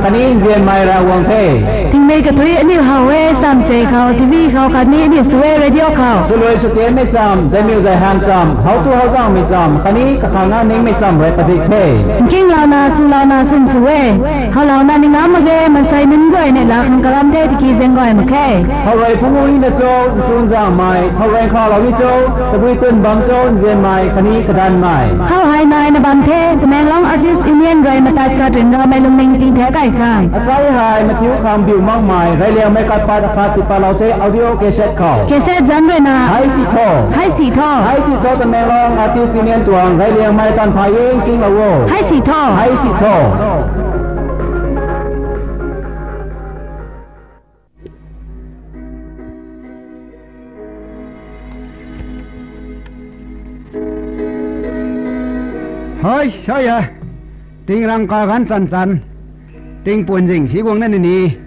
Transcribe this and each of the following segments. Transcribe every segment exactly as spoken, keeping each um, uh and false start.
Khatni nzianmei Ravguangc the. Thingmei kathui aniu how e, samse khou, T V khou, khatni aniu sw e, radio khou. Swluai swtianmei cham, zamiu zai han cham, how tu how zangmei cham, khatni kakhang na ningmei cham rui padik the. Nkinglouna, swlouna, swn sw e. Howlouna ning ngam mak ge, mansei nunc guay neih laa khang kalam the, tiki zaeng guay mak khe. How rui phungc nina cho, nchun zangmei, how rui khalou ni cho, tabui twn bam cho, nzianmei, khatni kadanmei. How hei naina bam the, Tamenglong Artist Union rui matat kat ryanramei lungning ting the kai khang. Asai hei mathiu khang biu makmei, reyliangmei kat pat akhat tipatlou the audio cassette khou. Cassette zanc ruina. Hei si tho. Hei si tho. Hei si tho Tamenglong Artist Union tuang reyliangmei tan phay e nkinglou o. Hei si tho. Hei si tho. Hei, sai e. Tingrang kaganv chan chan. Tingpuan zing si guang na ni ni.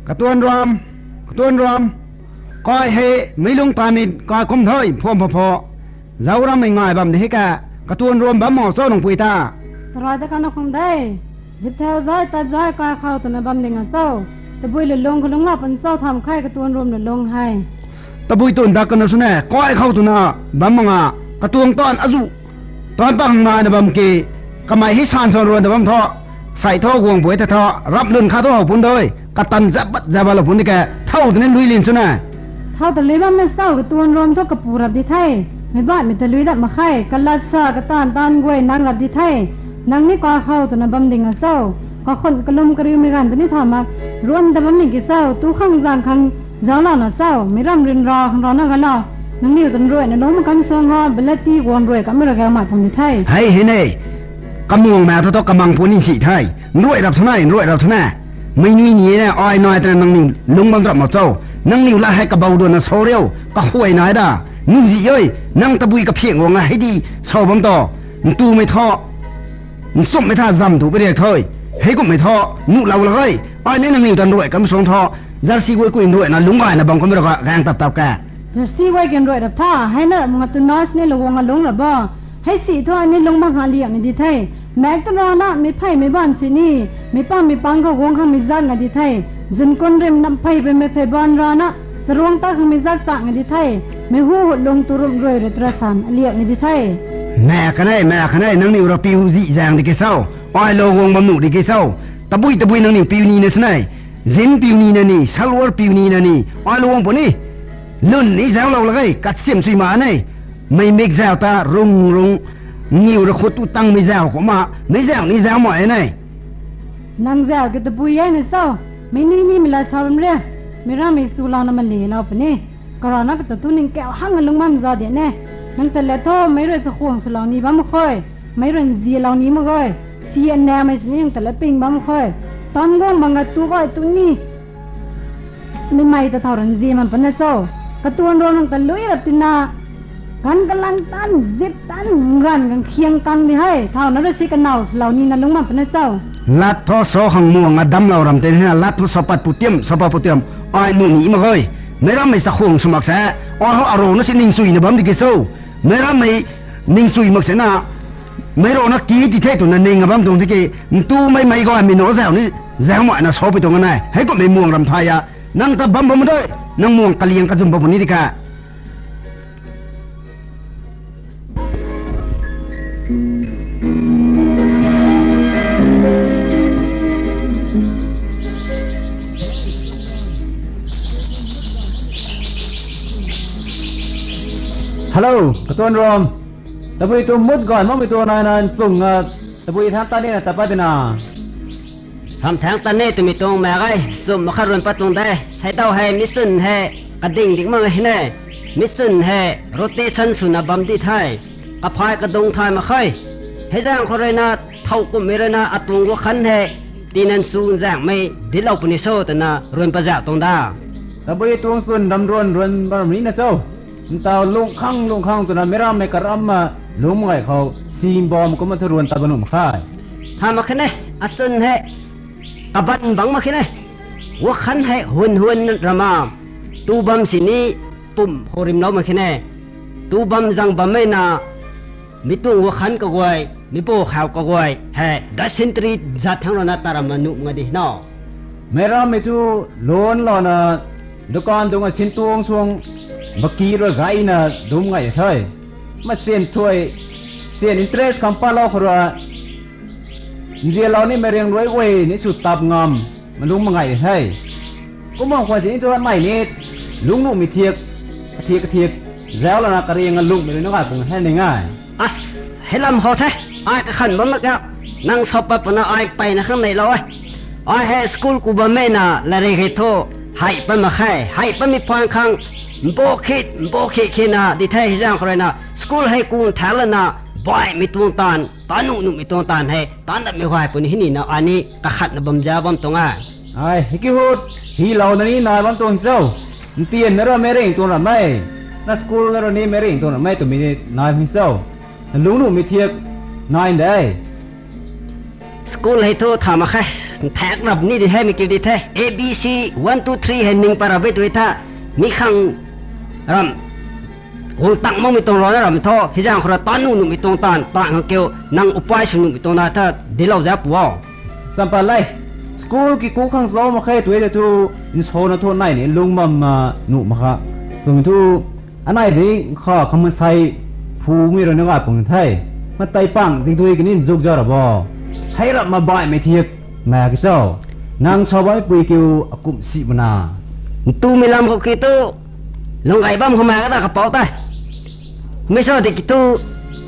Katuan ram, katuan ram. Kai hei meic lungc taimei kai kum the, phuam pha pho. Zauc rammei ngai bam di hei ka, katuan ram bam ma cho nungpui ta. Tarai ta kana khang de. Zip thau zai, tat zai, kai khou twna bam ding a cho. Tabui lulung kalung la pan cho tham khe katuan ram lulung hei. Tabui twn dak kana swna, kai khou twna bam mak nga, katuang taanv azu. Taanv pang naina bam ki, kamei hei san san ruan ta bam tho. Sai tho, guang pui ta tho, rap lun kha tho how pun doi. Katan zap bat zap batlou pun di ke, thau twna lui lin swna. Thau ta lui bam na cho, katuan ram thu kapu rap di the. Meic baihmei ta lui dat mak khe, kalat sa, kataanv taanv guay nang rap di the. Nang ni kai khou twna bam ding a cho. Kakhun kalum kariumei ganv ta ni tha mak. Ruan ta bam ni ki cho, tu khang zang khang zauclouna cho. Meic ram ryanra khang rana gala. Nangniw ta nruayna lungc mak kan suang ha, balati guang ruay kamei ra gau mai pum di the. Hei, hei ne. Kamuang ma thu thu kamang puni si the. Nruay rap thu na, nruay rap thu na. Mei nui ni na, ai nai twna nangniw lungc bam rap mak cho. Nangniw la hei kabau duanna sa riu, kahuay nai da. Nuzi oi, nang tabui kaphiang guang a hei di sa bam tho. Ntumei tho. Nchumhmei tha zam tu kariak tho. Hei kumhmei tho, nuhlou la e. Ai ni nangniw ta nruay kam suang tho. Jersey guay kui nruayna lungc gayna bam kamei ra gaeng tap tap ka. Jersey guay kan ruay rap tha, hei na ram nga tu na sini lou guang a lungc ra bo. Hei si thu ai ni lungc bam khang liak ni di the. Maek ta rana, meic phey meic baanv sini, meic pang meic pang khou guang khang mei zak nga di the. Zun kun rim nam phey pei mei phey baanv rana, saruang ta khang mei zak chak nga di the. Mei hu hut lung tu rum ruay rui tra san aliak ni di the. Maek kanei, maek kanei, nangniw ra piu zih zaeng di ki cho. Ai lou guang bam nuh di ki cho. Tabui tabui nangniw piu ni na sinei. Zin piu ni na ni, salwar piu ni na ni, ai lou guang puni. Lun ni zauclou la e, katsiam chui ma ne. Mei mik zauc ta rung rung, niw ra khut tu tangmei zauc kumna, mei zauc ni zauc mai e ne. Nang zauc ki tabui e na cho, mei ni nimei la sa bam re, mei rammei swlouna maleilou puni. Karana kata tu ning kau hang lung bam za di ne. Nang ta le tho, meic rui chakhwang swlou ni bam khe. Meic rui nzianlou ni mak ge. Si anamei sini nang ta le ping bam khe. Tan guang bang ga tu gay tu ni. Mei mei ta thau rui nzian man puni cho. Katuan ram nang ta lui rap tina. Ganv kalang tan, zip tan, ganv ganv khiang kang di hei. Thau na rui si kanow swlou nina lungc bam puni cho. Lat tho sa khang muang a damclou ram tei na, lat tho sa pat pu tiam, sa pat pu tiam. Ai nuh ni mak ge. Meic rammei chakhwang sw mak se. Ai ho aruna si ningsuina bam di ki cho. Meic rammei ningsui mak se na. Meic rana ki ti the twna ning a bam tuang tiki. Ntumei mei gaymei na zauc ni, zauc maina sa pui tuang a ne. Hei kumhmei muang ram thay a. Nang ta bam bam doi. Nang muang kaliang kazum bam puni di ka. Hello, katuan ram. Tabui tu mut gay makmei tuang nai nai nchung a, tabui thaengc tat nina tat pat dina. Thaengc tat ni twmei tuang mak ge, nchumh makhat ruan pat tuang de. Seidaw hei mission hei kading ding mak ge hei ne. Mission hei rotation swna bam di the. Kaphay kadung thay mak khe. Hei zaeng khou ruina, thow kumhmei ruina atuang wakhan hei tinan su nzaengmei dinclou puni cho twna ruan pat zauc tuang da. Tabui tuang chwn ram ruan ruan bam ni na cho. Ntaw lungh khang lungh khang twna meic rammei karamna lungc gay khou, si bam kumna thu ruan tat bam nuh mak khe. Tha mak khe ne, achwn hei, kaban bangc mak khe ne. Wakhan hei hun hun rama, tu bam sini pumh khou rimlou mak khe ne. Tu bam zang bammei na, mi tuang wakhan kaguay, Mipu khou kaguay hei dysentery zat thang rana taram na nuh nga di no. Meic rammei thu loan lana dukan dungc a sintuang suang baki rui gayna dum ngai the. Masin thuy, sin interest kham palou khou rui nzianlou ni meic riang ruai guay ni sw tap ngam malung mangai the. Kumna khwan si ni tu mei ni lungnuhmei thiak, thiak thiak zauc lana kariang a lunghmei rui na gay pung the ning e. As, hei lam khou the, ai kakhan bam mak ka, nang sa pat puna ai mpeyna khang neilou e. Ai hei school ku bammei na lairik hei thu hei pat mak khe, hei patmei phaan khang mbo khit mbo khit khena di the. Hei zaeng khou rui na school hei kun thak lana baihmei tuang taanv, taanv nuh nuhmei tuang taanv hei taanv datmei gay puni hei ni na ai ni kakhatna bam zauc bam tuang e. Ai hei ki hut, hilouna ni nai bam tuang hei cho. Ntian na rui meic ring tuang ram e, na school na rui ni meic ring tuang ram e twmei ni nai hei cho. Na lungnuhmei thiak nai de. School hei thu tha mak khe, nthak rap ni di hei mei kiu di the, A B C, one, two, three hei ning pat rap e tu tha, mi khang ram guang tang makmei tuang rana ram thu hei zaeng khou rui taanv nuh nuhmei tuang taanv, taanv khang kiu nang upai sw nuhmei tuang na tha dilou zauc pu o. Champa le, school kiku khang zauc mak khe tu e thu, nsana thu nai ni lung bam ma nuh mak kha. Twmei thu, anei di kha kham maansei phumei rui na gay pung the. Matei pang zikdui kani zuk zauc ra bo. Hei rap ma baihmei thiak mak ki cho. Nang sa bammei pui kiu akumh si mana. Ntumei lam khou ki tu lung gay bam khou mak ka ta kapouc tei. Mei sa di ki tu,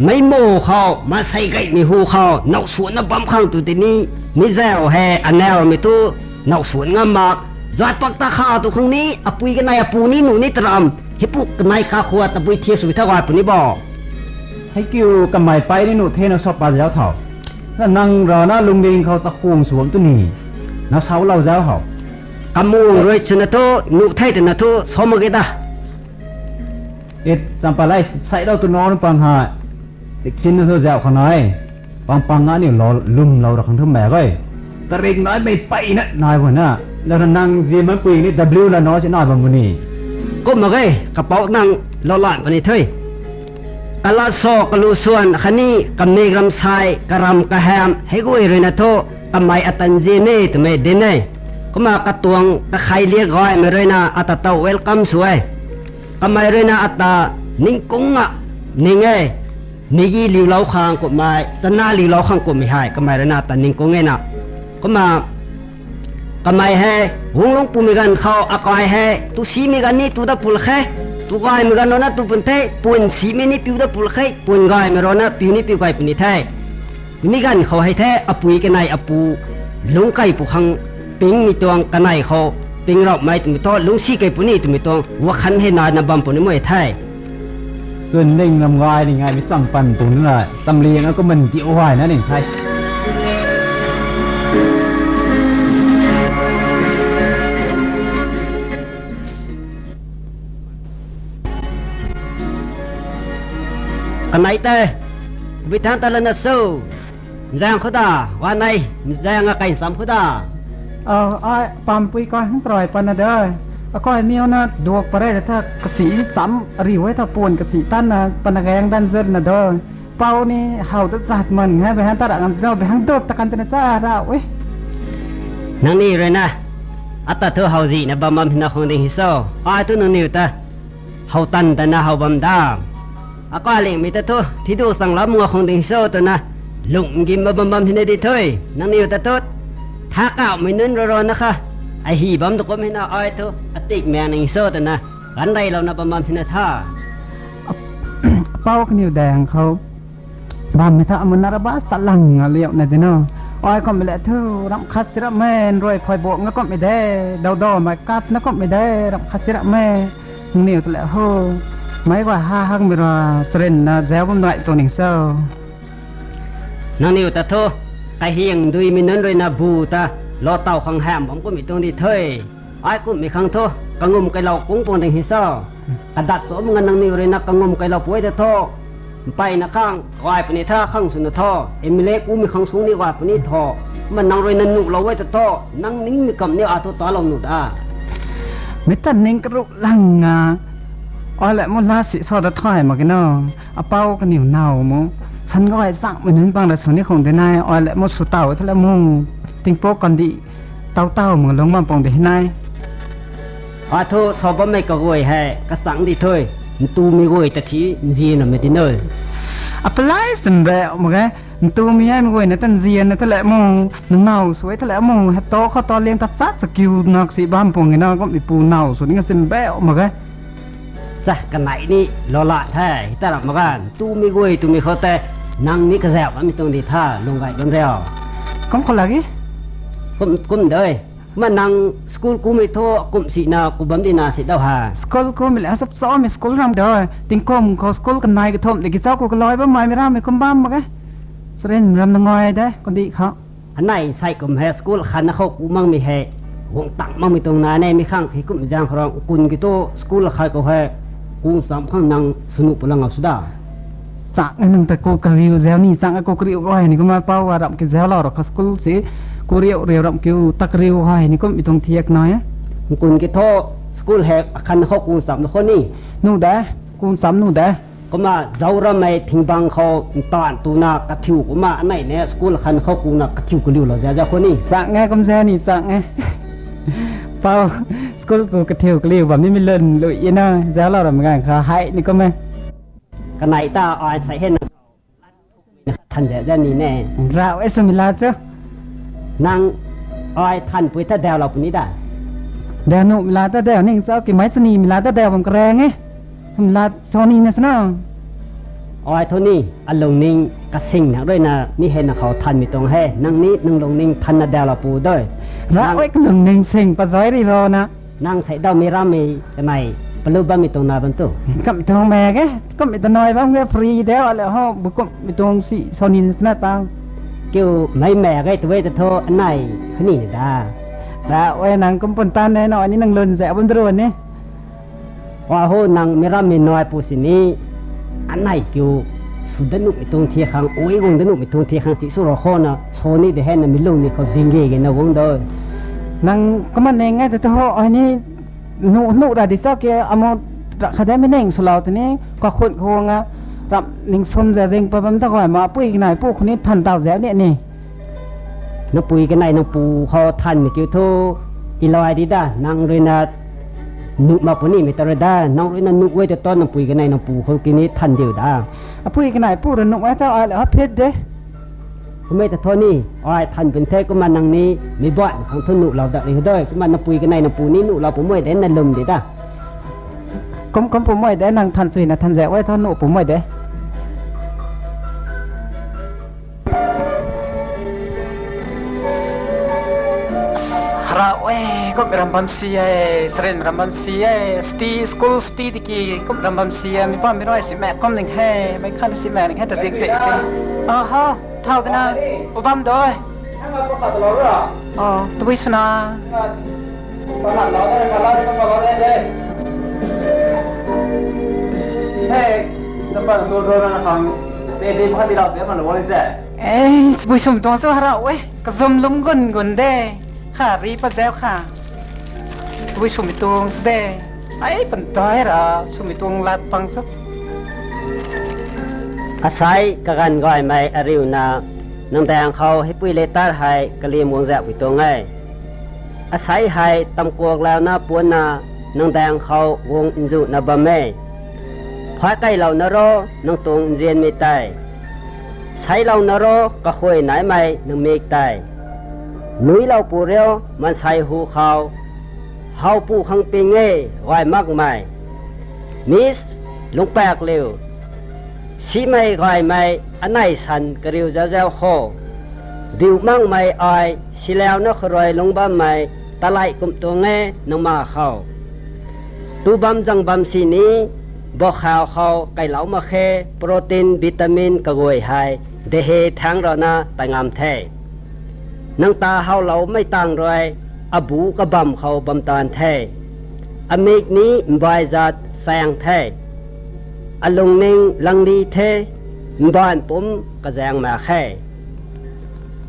meic mu khou, maansei gaymei hu khou now suanna bam khang tu tini, mi zauc hei anaumei thu now suan ngam mak. Zat pak ta kha tu khang ni apui kanei apu ni nuh ni taram, hei pu kanei kakhua tabui thiak sw tha gay puni bo. Hei kiu kamei pey ni nuh the na sa pat zauc tho. Na nang rana lungding khou chakhwang sw bam tu ni, na salou zauc hou. Kamung rui swna thu nuh the twna thu sa mak ge ta. E, Champa le, sailou tu nac pang hei tiksinna thu zauc khang nai. Pang pang aniu lou, lwmlou ra khang thu mak e. Karik naimei peyna nai bana. Lana nang ziammeipui ni W la nac si nai bam puni. Kum mak ge, kapouc nang lou lan puni the. Kala sa kalu swan khatni kamik ram sai, karam kaham hei guay rui na thu kamei atan zian e twmei dinc e. Kumna katuang kakhei liak gaymei rui na ata taw welcome sw e. Kamei rui na ata ningkungna ning e. Migi liulou khang kumhmei, chana liulou khang kumhmei hei kamei rui na ata ningkung e na. Kumna kamei hei, hunglungc pumei ganv khou akai hei tu simei ganv ni tu dat pul khe, tu gaymei ganv rui na tu pun the, pun simei ni piu dat pul khe, pun gaymei rui na piu ni piu gay puni the. Mi ganv khou hei the, apui kanei apu lungc key pu khang pingmei tuang kanei khou ping rapmei twmei thu lungcsi key puni twmei tuang wakhan hei naina bam puni mei the. Swn ning ram gay ni ngaimei chang pan pung na, tamliang a kumna diu gayna ning the. Kanei tei, bui thangc ta lana cho. Nzaeng khou da, ganei, nzaeng a kai nsam khou da. Ai pampui kai hang try patna de. Akai miuna duak pat re tha kasi sam ariu e tha pun kasi tanna patna gaeng dan zat na de. Pou ni how ta zat man hei, bihang ta ra kan tino, bihang dop ta kan tina cha ra e. Nangniw rui na, ata thu howzihna bam bam hina khang ding hei cho. Ai thu nangniw ta how tan tana how bam da. Akalingmei ta thu, thidu changlam nga khang ding cho twna, lung gim bam bam hina di thu, nangniw ta thu, tha kauhmei nunc rui rana kha, ahi bam tu kum hina ai thu, atik meng ning cho twna, ganv reilouna bam bam hina tha. Pou kaniw daeng khou bammei tha amun na ra ba ta lang a liauna dino. Ai kumhmei le thu, ramh khat si ramh e, nrui phay bok na kumhmei de, dawdawmei kap na kumhmei de, ramh khat si ramh e. Nangniw ta le ho, meic guay ha hakmei rui charynna zauc bam nai tuang ning cho. Nangniw ta thu, kahiang duimei nunc rui na bu ta, lou taw khang hamh bam kumhmei tuang di thu. Ai kumhmei khang thu, kangum kailou kung puang ding hei cho. Kadat cho manga nangniw rui na kangum kailou pui ta thu. Mpeyna khang gay puni tha khang swna thu, M L A kumei khang sung ni gay puni thu. Kumna nang rui na nuhlou e ta thu, nang ningmei kam ni a thu talou nuh da. Meic ta ning karuh lang a, ai le mu la si so ta thay mak kino. Apou kaniw naw mu, Than gay changmei nunc bang ra sw ni khang de nai, ai le mu sw taw the le mu, tingpuk kandih taw taw mak lung bam pang de nai. Ai thu sa bammei kaguay hei kachang di thu, ntumei guay ta thi nzian na mei di nai. Apalai swn re mak ge, ntumei hei mei guay na tan nzian na the le mu, nang naw sw e the le mu, hep to khou to liang ta chat sa kiu nak si bam pang na, kummei pu naw sw ni nga swn be mak ge. Cha, kanei ni lou la the, hei ta ram mak gan. Tumei guay twmei khou tei, nang ni kazauh bammei tuang di tha, lung gay bam riu. Kum khou lagi? Kum, kum dei. Ma nang school kumei thu, kum si na, ku bam di na si dau ha. School kumei le, sap so mei school ram dei. Tingkum khou school kanei kathumh, de ki chau ku kaloi bam mai, mi ram mei kum bam mak ge. Sarin ram na ngoi de, kundi khou. Anei sai kum hei school khan na khou ku makmei hei, guang tang makmei tuang na ne, mi khang hei kum zang khou rang, kun ki tu school khat khou hei, ku cham khang nang sunu pulang a sw da. Chang e nang ta ku kariu zau ni, chang e ku kariu gay ni kumna pau a ram ki zau lou ra kha school si, ku riu riu ram kiu ta kariu gay ni kum mi tuang thiak na e. Kun ki thu school hei akhan khou ku cham na khou ni. Nu de, ku cham nu de. Kumna zau rammei thingbang khou ntan tu na kathiu kumna anei ne school khan khou ku na kathiu kaliu lou zau zau khou ni. Chang e kum zau ni chang e. Pau school ku kathiu kaliu bam ni mi lun lui e na, zau lou ram gang kha hei ni kum e. Kanei ta ai sai hei na than de zan ni ne. Rau e sw mi la cho. Nang ai than pui ta dau lou puni da. Dau nu mi la ta dau ning cho, ki mai chani mi la ta dau bam kareng e. Sw mi la cho ni na sna. Ai thu ni, alungning kasing na rui na, mi hei na khou than mi tuang he. Nang ni, nang lungning than na dau lou pu doi. Rau e kalungning sing pa zai ri ro na. Nang sei dau mi ram mi kanei, palu bam mi tuang na bam tu. Kum tuang me ge, kum mi tuang noi bam ge, free de, ale ho, bu kum mi tuang si, sw ni na pang. Kiu mei me ge, tu e ta thu, anei, huni ni da. Da, we nang kum pun tan ne, no, ni nang lun ze, bun dru ni. Wa ho, nang mi ram mi noi pu si ni, anei kiu, sw da nuh mi tuang thi khang, ui guang da nuh mi tuang thi khang si, sw ro kho na, sw ni de he na mi lung ni khou ding ge ge na guang doi. Nang kumna ning e ta thu ho, ai ni, nu, nu ra di cha ke, amo, ra kha de mi ning sw lou tini, ka khun khou nga, ram ning sum za zing pa bam ta gay ma, pui kanei pu khou ni than tau zau ni ni. Nang pui kanei nang pu khou than mi kiu thu, i loi di da, nang rui na, nu ma pu ni mi ta rui da, nang rui na nu e ta to nang pui kanei nang pu khou ki ni than diu da. A pui kanei pu ra nu e ta ai le ha phit de. Kumei ta thu ni, ai than pun the kumna nang ni, mi bam khang thu nu lou da ri doi, kumna nang pui kanei nang pu ni nu lou pu mui de na lum di da. Kum, kum pu mui de, nang than chui na than ze, we thu nu pu mui de. Hra we, kum ram bam si e, srin ram bam si e, sti, school sti tiki, kum ram bam si e, mi pa mi rui si me, kum ning he, mei khan si me, ning he, ta zik zik zik. Aha, thau de na, u bam doi. Hang a pa khat lou ra. Oh, tabui swna. Pa khat lou da, khat lou da, pa sa lou da de. Hey, champan tu do na khang. Se de pa khat di lou de ma lou ni se. Eh, tabui swmei tuang chu hra we. Kazum lum gun gun de. Kha ri pa zau kha. Tabui swmei tuang se de. Ai pan dai ra swmei tuang lat pang chu. Asai kaganv gaymei ariuna, nang daeng khou hei pui letter hei kalim guang zak pui tuang e. Asai hei tamkuak launa puanna nang daeng khou guang nzuna bam e. Phay kailouna ro nang tuang nzianmei tei. Sailouna ro kakhuay naimei nang mik tei. Nuiclou pu riu mansei hu khou. Howpu khang ping e gay makmei. Miss Lungpakliu. Simei gaymei anei san kariu zau zau kho. Biu makmei ai silauna kharui lungc bammei talai kum tuang e nangma khou. Tu bam zang bam sini, bokhou khou kailou mak khe, protein, vitamin kaguay hei, dehe thangc rana tai ngam the. Nang ta howloumei tang rui, abu kabam khou bam taanv the. Amik ni mbai zat saeng the. Alungning langli the, mbaanv pumc kazaeng mak khe.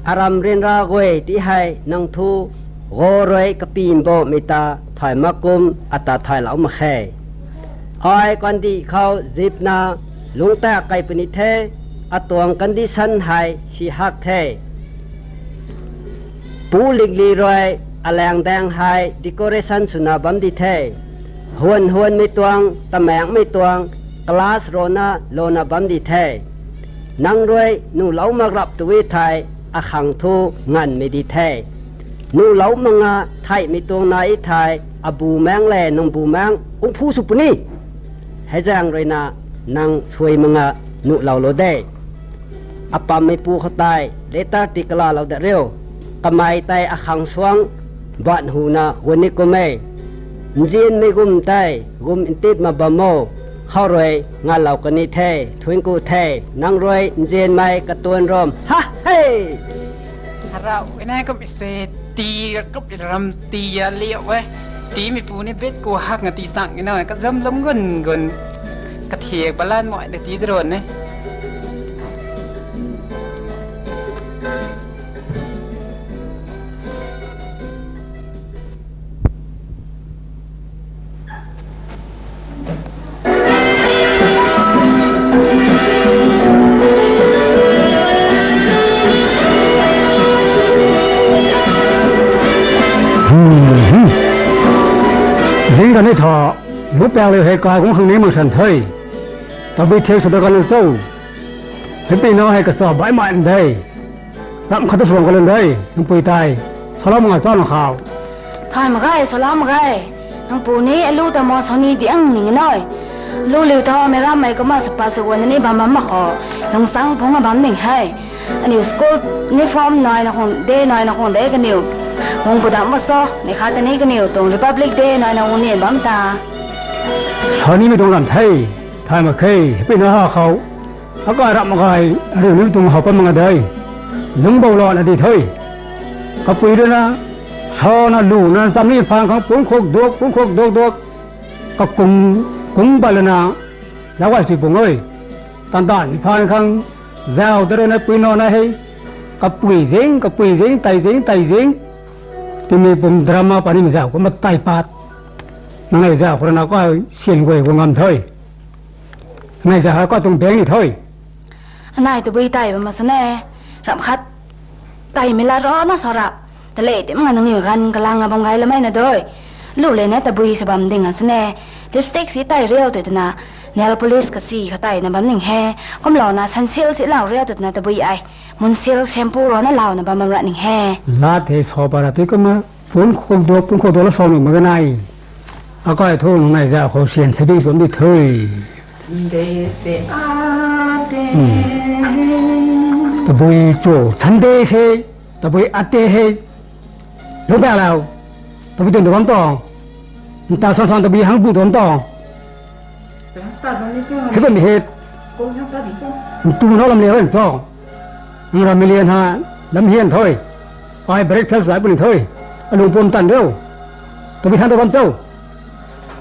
Aram ryanra guay ti hei nang thu, gou rui kapy mbamei ta thay mak kum ata thaylou mak khe. Ai kandih khou zipna lungctak kei puni the, atuang condition hei si hak the. Pu Likli rui alaeng daeng hei decoration swna bam di the. Huan huanmei tuang, tamaengmei tuang, class rana lana bam di the. Nang rui nuhlou mak rap tw e thei, akhang thu nganvmei di the. Nuhlou mak nga theihmei tuang nai e thei, abu maeng le nang bu maeng kung phu sw puni. Hei zaeng ruina nang suai mak nga nuhlou lou de. Apammei pu khou tei letter ti kalalou dat riu. Kamei tei akhang suang ban huna guan ni kum e. Nzianmei gum tei gum ntip ma bam o. Khou rui ngalou kani the, thuanc ku the, nang rui nzianmei katuan rom. Ha he! Harau nai kum ise ti kup ram ti a liu e. Tiimei pu ni bit ku hak nga ti chang na kazam lum gun gun. Kathiak balan moi de ti dron e. Zing kan ni tha, lu pang liu hei kai kung khang ni mak san the. Tabui thiak sa da kan cho. Hei pi na hei kasa baihmei de. Ram khat ta suang kalun de, nang pui tei. Salam nga chana khou. Thay mak ge, salam mak ge. Nang pu ni alu ta mo soni diang ning noi. Lu liu tho, meic rammei kumna sapa sa guan ni bam bam mak khou. Lungsang phung a bam ning hei. Aniu school uniform nai na khung de, nai na khung de kaniw. Mung pudam mak so, ni khat ta ni kaniw tuang Republic Day nai na khung ni bam ta. Soni mi tuang lam the, thay mak khe, hei pi na ha khou. Akai rap mak ge, ariu ni tuang how pat mak nga de. Lungc bou lana di the. Kapui rui na, sa na lu na, cham ni phaan khang pungc khuk duak, pungc khuk duak duak. Kakung, kung bat lana, zauc gay sui pung e. Tan tan ni phaan khang, zauc ta rui na pui na na hei. Kapui zing, kapui zing, tei zing, tei zing. Timi pum drama pani mi zauc kumna tei pat. Nang nei zauc khou rui na kai sian guay gu ngam the. Nei zauc hei kai tuang beng ni the. Anei tabui tei bam ma sane. Ram khat tei mi la ro na sa rap. Tale tim nga nangniw ganv kalang a bam gay lamei na doi. Lu le na tabui sa bam ding a sane. Lipstick si tei riu tw twna nail polish kasi kha tei na bam ning he. Kumlou na sunsilk si lau riu tw twna tabui ai. Munsilk shampoo rui na lau na bam bam ra ning he. Lat hei sa para ti kumna pungc khuk duak, pungc khuk duak la sa nuh mak ge nai. Akai thu nang nei zauc khou sian saving suam di the. Sunday se ate. Tabui cho, Sunday se, tabui ate he. Lu pang lau. Tabui tuang tu bam to. Nta san san tabui hang bu tuang to. Hei bam hei. Ntu na lam lian cho. Nang ram mi lian ha, lam hian the. Ai breakfast zai puni the. Alung pum tan riu. Tabui than tu bam cho.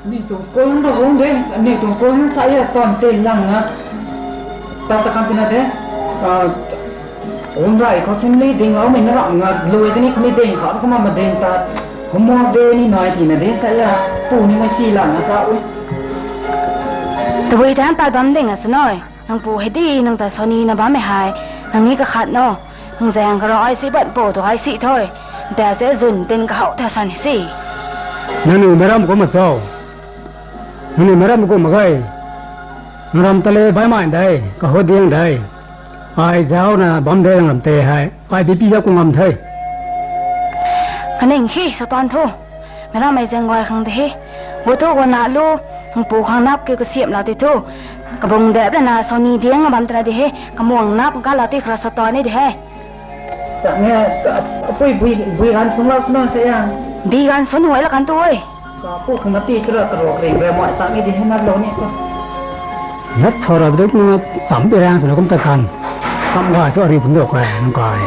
Ni tuang school hang rui hung de, ni tuang school hang sa ya tan ten lang na. Ta ta kan tina de. Hum rai khou assembly ding loumei na ram nga lui tini khou ni ding khou kumna ma ding ta. Homework de ni nai tina de sa ya. Pu ni mei si la na ka ui. Tabui tei pat bam ding a sa noi. Nang pu hei di nang ta soni na bammei hei. Nang ni kakhat no. Nang zaeng karau ai si bat po tu ai si the. Nta se zun tin kahow ta san si. Nangniw meic ram kumna cho. Nangniw meic ram kumna ge. Nang ram tale baihmei de, kahou diang de. Ai zauc na bam de nang ram tei hei. Ai bipi zauc ku ngam the. Kaning hi sa tuan thu. Meic rammei zaeng guay khang de he. Gu thu gu na lu, nang pu khang nap kiu kasiamh lau ti thu. Kabung dep lana soni diang a bam tana de he. Kamuang nap ka lau ti khara sa tuan ni de he. Sa nge, apui bui, bui ganv sung lau suna sa ya. Bi ganv sung huai la kan tu oi. Kapu khang na ti tura karo kring re moi sa nge di he nap lou ni ko. Nat sa ra biduk na cham bi rang suna kum ta kan. Kam ga thu ariu pun dok kai, nang kai.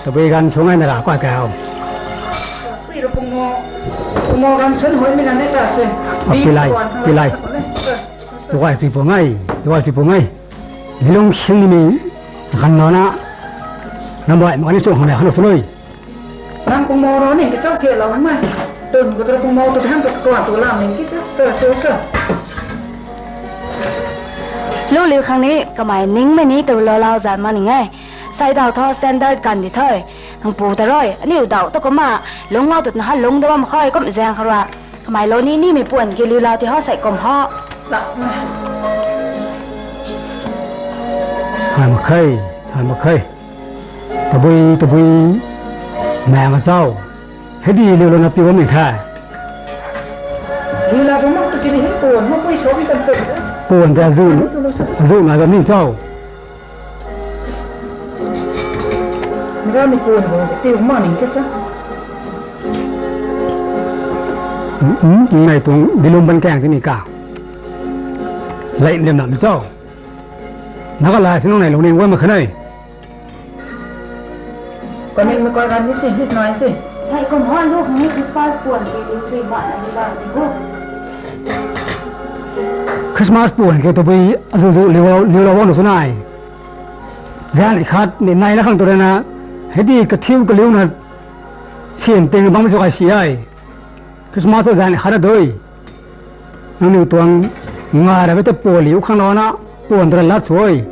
Tabui ganv sung ai na ra kuai kau. Pui ra pungmo, pungmo ganv sung huaimei na ne ta se. Ah, pilai, pilai. Tuai sui pu ngai, tuai sui pu ngai. Milung sing ni mi ganv na na. Nambai, mani sung hang na hanu sunui. Nang pungmo ro ni kichau ke lau mai. Tun ko tro pungmo tu tham ko ko tu lam ni kichau so so so. Lu liu khang ni kamei ningmei ni tu lo lau zan ma ning e. Sai dau tho standard kan di thoi. Nang pu ta roi, aniu dau ta kumna lunglau tut na ha lung da bam khoi kum zaeng kha rua. Kamei lo ni ni mei puan ke liu lau ti ho sai kum ho. Hai mak khe, hai mak khe. Tabui, tabui, maeng a chau. Hei di liu lou na piu bam ning the. Liu lau bam mak tu ki di hei puan, mak pui so bi kan se. Puan ta azu, azu na bam ning chau. Nra mi puan zong se piu ma ning ke cha. Nai tuang dilum ban kang tini ka. Lai lim nam chau. Naga lai sinung nai lung ning wan ma khanai. Kaning mi koi ran ni si, hit nai si. Sai kum hoi lu khang ni Christmas puan ke liu si ma na di ba di ho. Christmas puan ke tabui azu zu liu liu la wang nu sunai. Zan khat ni nai na khang tu rana. Hei di kathiu kaliu na sin ting bam su kai si ai. Christmas tu zan khat na dui. Nangniw tuang ngai ra bete puan liu khang lou na, puan tu ra lat sui.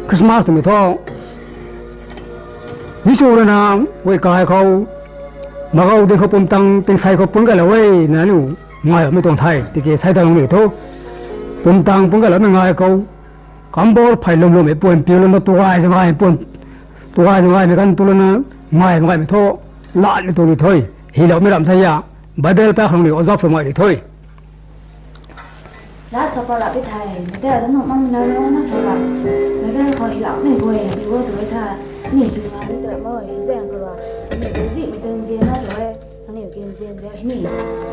Christmas twmei thu. Jisu rui na, guay kai khou, magou ding khou pumtang, tingsei khou pun gaylou e, na niw ngai mei tuang the, tiki sei ta nangniw thu. Pumtang pun gayloumei ngai khou, kambor phey lum lummei puan piu lou na tuay zang ngai puan, tuay zang ngaimei kan tu lou na, ngai ngaimei thu, latmei tuang ni thu, hyloumei ram sa ya, Bible pa khang ni ozap sw mai di thu. La sa pa la pi thei, mei ta da nuh mang na rau na sa la. Mei ta khou hyloumei guay, pi wo tu e tha, ni pi nga ni ta mo, hi zaeng khou rua, ni pi zihmei tuang zian na tu e, aniu kin zian zian ni.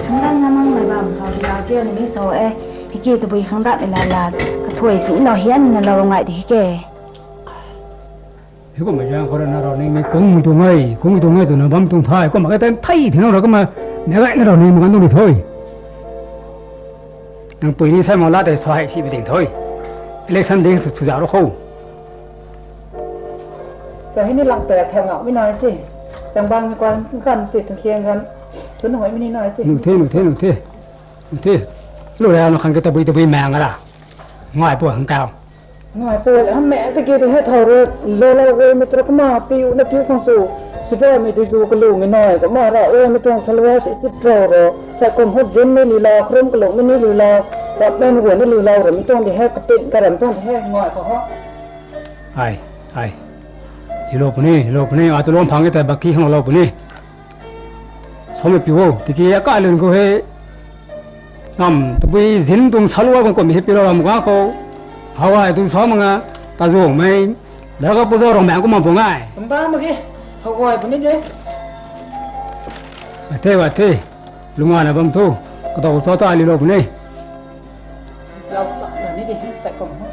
Khang dang na mang mei bam khou hyloumei ni so e, hiki tabui khang dat ni la la, kathuai si lou hian na lou ngai di hike. Hei kumna zaeng khou rui na rau ningmei kungmei tuang e, kungmei tuang e twna bam tuang the, kumna kai tan thei thina ra kumna, mei gay na rau ningmei kan tuang ni thu. Nang pui ni sai ma la tei sa hei si bi ding thu. Election ding sw sw za ro khou. Sa hei ni lang ta thau ngau mi nai si. Changbang ni kuan kan si, thang khiang kan. Sun hoi mi ni nai si. Nu the, nu the, nu the. Nu the. Lu rau na khang ke tabui tabui maeng ra. Ngai puan khang kau. Ngai puan le, hamh mei ta ki di hei thau rui, lou lou rui mei tu ra kumna piu na piu khang sw. Sipaimei di zu kalu ngi nai, kumna ra rui mei tuang salwar si si rau ro. Sai kum ho zin ni liu lau, khrum kalung mi ni liu lau, rap men guan ni liu lau, ra mei tuang di hei, kapin karam tuang di hei, ngai khou ho. Ai, ai. Liu lou puni, liu lou puni, a tu lou phang e ta baki khang lou puni. Somei piu o, tiki akai lun khou hei. Nam, tabui zin tuang salwar khang kummei hei piu lou ram ga khou. Hawai tu sa ma nga, ta zuangmei. Darkar pu zau rong maeng kumna pu ngai. Kum ba mak ge, hawai puni de. Wa the, wa the. Lung ana bam thu, kadaw sa ta liu lou puni. Lau sak na ni di, sai kum ho.